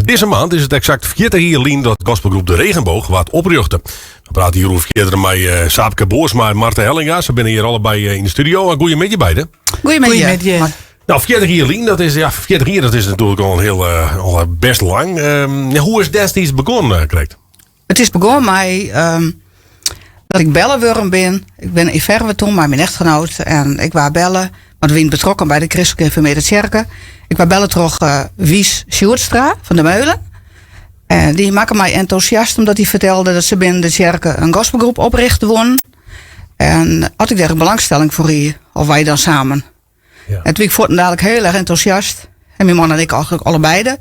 Dizze maand is it eksakt 40 jier lyn dat gospelgroep De Regenboog waard oprjochte. We prate hjiroer fierder mei eh, Saapke Boersma en Martha Hellinga. Se binne hjir allebei eh, yn de studio. Goeiemiddei beide. Goeiemiddei. Nou, 40 jier lyn, dat is, ja, 40 jier, dat is natuerlik al in hiel, eh, al best lang. Ehm, ja, hoe is destiids begûn, uh, krekt? It is begûn mei ehm, dat ik belle wurden bin. Ik bin yn Ferwert toen mei myn echtgenoat en ik waard belle, want we wiene betrokken by de Kristlik Gereformearde Tsjerke. Ik waard belle troch uh, Wies Sjoerdstra van de Meulen. En dy makke my entûsjast omdat hy fertelde dat se binnen de tsjerke in gospelgroep oprjochte woenen. En as ik dêr in belangstelling foar hie, of wy dan samen. Ja. En toen wie ik fuortendalik hiel erch entûsjast. En myn man en ik eigentlik allebeide.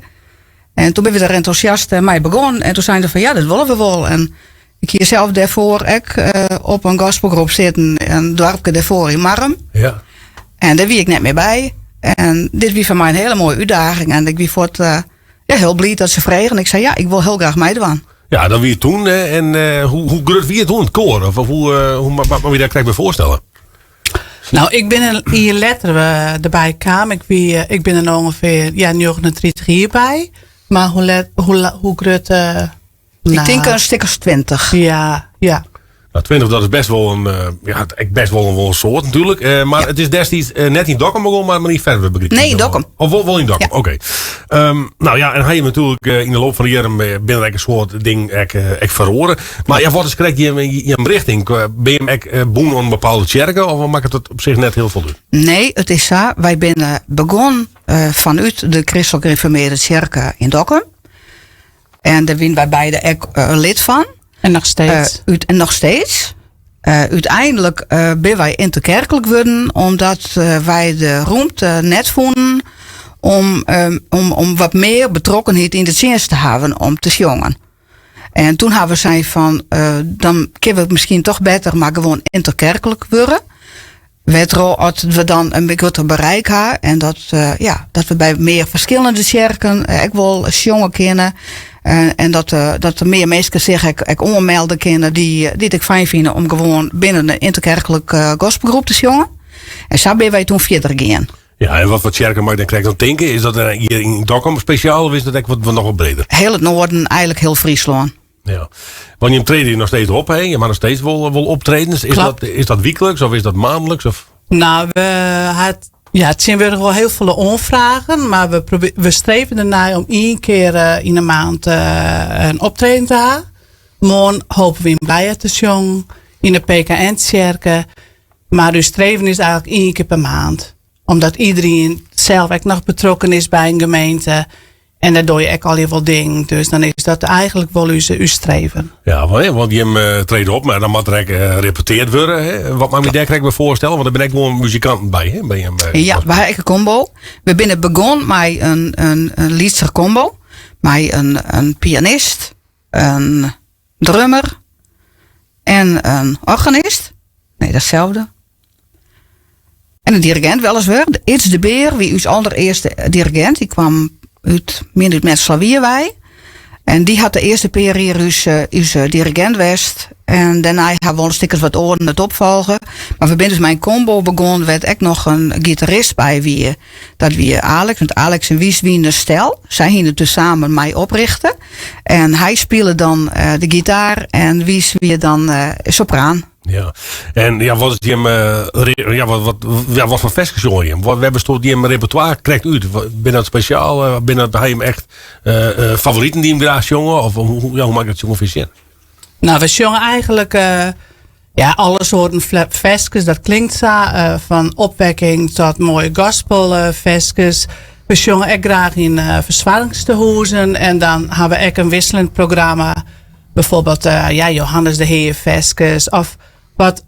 En toen binne we der entûsjast mei begûn. En toen seine se fan ja, dat wolle we wol. En ik hie sels dêrfoar ek eh, op in gospelgroep sitten, in doarpke dêrfoar yn Marrum. Ja. En dêr wie ik net mear by. En dit wie foar my in hiele moaie útdaging. En ik wie fuort eh, ja, hiel bliid dat se fregen. Ik sei ja, ik wol hiel graach meidwaan. Ja, dat wie toen. En eh, hoe grut wie it toen, it koar? Of hoe wat moat je dêr krekt by foarstelle? No, ik bin in jier letter derby kaam. Ik, wie, ik bin der ûngefear ja, 39 jier by. Mar hoe, let, hoe, hoe grut... Ik nou, tink in stik as 20. Ja, ja. Nou, 20, dat is best wol in, uh, ja, best wol in, wol in soad natuerlik. Uh, mar ja. it is destiids uh, net yn Dokkum begûn, mar yn Ferwert begryp ik. Nee, yn Dokkum. Of wol, wol yn Dokkum, ja. oké. Okay. Um, no ja, en ha je natuerlik yn de loop fan de jierren binne der ek in soad dingen ek, ek feroare. Mar ja, wat is krekt jim, jim rjochting? Binne jim ek bûn oan in bepaalde tsjerke of makket it op sich net hiel folle út? Nee, it is sa. Wy binne begûn fanút de Kristlik Gereformearde Tsjerke yn Dokkum. En dêr wiene wy beide ek lid fan. En noch steeds. Uh, út, en noch steeds. Uh, úteinlik uh, binne wy interkerklik wurden, omdat wy de rûmte net fûnen om, um, om, om wat mear betrokkenheid yn de tsjinst te hawwen om te sjongen. En toen hawwe we sein fan, dan kinne we miskien toch better mar gewoan interkerklik wurde. Wêrtroch as we dan in grutter bereik ha en dat, uh, ja, dat we by mear ferskillende tsjerken ek wol sjonge kinne. En dat, uh, dat der mear minsken sich ek, ek oanmelde kinne dy't, dy't it fijn fine om gewoan binnen de interkerklik gospelgroep te sjongen. En sa binne wy toen fierder gien. Ja, en wat foar tsjerke moat ik dan krekt oan tinke? Is dat hjir yn Dokkum spesjaal of is dat ek wat, wat noch wat breder? Hiel it Noarden, eigentlik hiel Fryslân. Ja. Want jim trede noch steeds op, hè? Je ha noch steeds wol, wol optredens. Is dat, is dat wykliks of is dat maandelijks? Of? No, we ha ja, tsjintwurdich wol hiel folle oanfragen, mar we, we streve dernei om ien kear eh, yn 'e maand eh, in optreden te ha. Moarn hoopje we yn Blije te sjongen, yn de PKN-tsjerke. Mar ús streven is eigentlik ien kear per maand. Omdat iderien sels ek noch betrokken is by in gemeente. En dêr dogge je ek allegear wol dingen. Dus dan is dat eigentlik wol ús, ús streven. Ja, want jim uh, trede op, mar dan moat der ek uh, repeteard wurde. Hè? Wat moat ik my dêr krekt by foarstelle? Want der binne ek gewoan muzikanten by. Hè? By jim, uh, ja, wy ha ek in kombo. We binne begûn mei in, in, in lytser kombo. Mei in, in pianist, in drummer en in organist. Nee, datselde. En in dirigint weliswaar. Ids de Beer wie ús alderearste dirigint. Dy kaam út, mien út Metslawier wei. En dy hat de earste pear jier ús, ús dirigint west. En dêrnei ha wol in stik as wat oaren it opfolge. Mar we binne dus mei in kombo begûn wêr't ek noch in gitarist by wie. Dat wie Alex, want Alex en Wies wiene in stel. Sy hiene it dus samen mei oprjochte. En hy spile dan de gitaar en Wies wie dan sopraan. Ja, en ja, wat is jim, uh, ja, wat, wat, ja, wat foar ferskes sjonge jim? Wat, wêr bestiet jim repertoire krekt út? Binne dat spesjaal? Eh, binne dat ha jim echt uh, favoriten dy't jim graach sjonge? Of hoe, ja, hoe moat ik dat ûngefear sjen? No, we sjonge eigentlik ja, alle soarten ferskes. Dat klinkt sa. fan opwekking tot moaie gospelferskes. We sjonge ek graach yn fersoargingstehûzen. En dan ha we ek in wikseljend programma. Byfoarbyld ja, Johannes de Hear ferskes. Of wat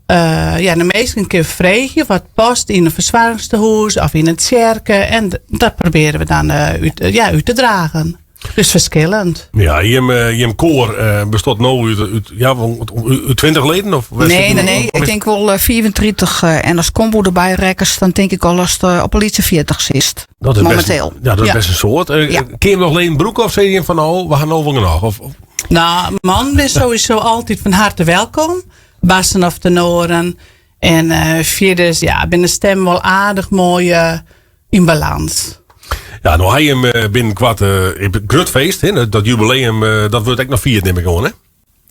ja, de minsken kinne freegje wat past yn in fersoargingstehûs of yn in tsjerke. En dat probearje we dan út, ja, út te dragen. Dus ferskillend. Ja, jim, jim koar bestiet no út, út, ja, út 20 leden? Of nee, nee, nee. Ik tink wol 35. En as kombo derby rekkenst, dan tink ik al ast op in lytse 40 sitst. Dat is Momenteel. Best, ja, dat is best in soad. Ja. Kinne jim noch leden brûke of sizze jim fan no, we ha no wol genôch? Of, of? No, mannen binne sowieso altyd fan herte wolkom. Bassen of tenoaren. En uh, fierders, ja, binne de stimmen wol aardich moai uh, yn balâns. Ja, no ha jim binnenkoart in grut feest, hè? Dat jubileum, dat wurdt ek noch fierd, nim ik oan, hè?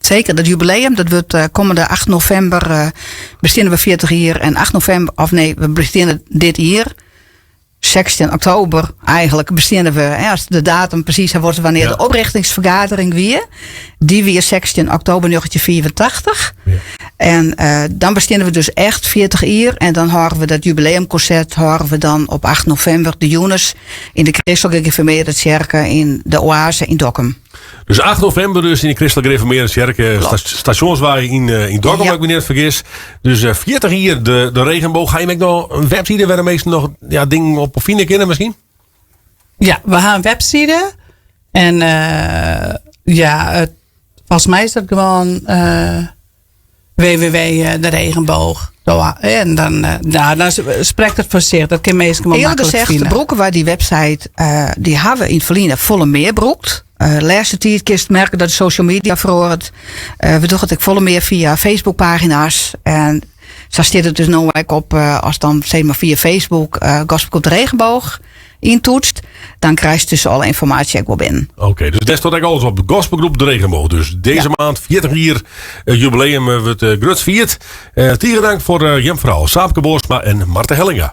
Zeker, dat jubileum, dat wurdt kommende 8 novimber, besteane we 40 jier. En 8 novimber, of nee, we besteane dit jier. 16 oktober eigenlijk besteane we, hè, as de datum presys ha wolst wannear de oprjochtingsfergadering wie. Dy wie 16 oktober 1985. En dan besteane we dus echt 40 jier. En dan hâlde we dat jubileumkonsert hâlde we dan op 8 novimber de jûns yn de Kristlik Gereformearde Tsjerke yn de Oase yn Dokkum. Dus 8 novimber dus yn de Kristlik Gereformearde Tsjerke, Stasjonswei yn Dokkum, as ik my net fergis. Dus 40 jier de Regenboog. Ha jim ek noch in webside wêr de minsken noch ja, dingen op fine kinne miskien? Ja, we ha in webside. En ja, folgens my is dat gewoan www de Regenboog. En dan, nou, dan sprekt it foar sich. Dat kinne minsken wol Eerlijk maklik gezegd, fine. brûke wy dy website, dy ha we yn it ferline folle mear brûkt. Lêste tiid kinst merke dat de social media feroaret. We dogge it ek folle mear fia Facebookpagina's. En sa stiet it dus no ek op, as dan sis mar fia Facebook Gospelgroep De Regenboog yntoetst, dan krijst dus alle ynformaasje ek wol binnen. Oké, dus dêr stiet ek alles op. Gospelgroep De Regenboog. Dus dizze maand 40 jier jubileum wurdt grut fierd. Tige dank foar jim ferhaal. Saapke Boorsma en Marthe Hellinga.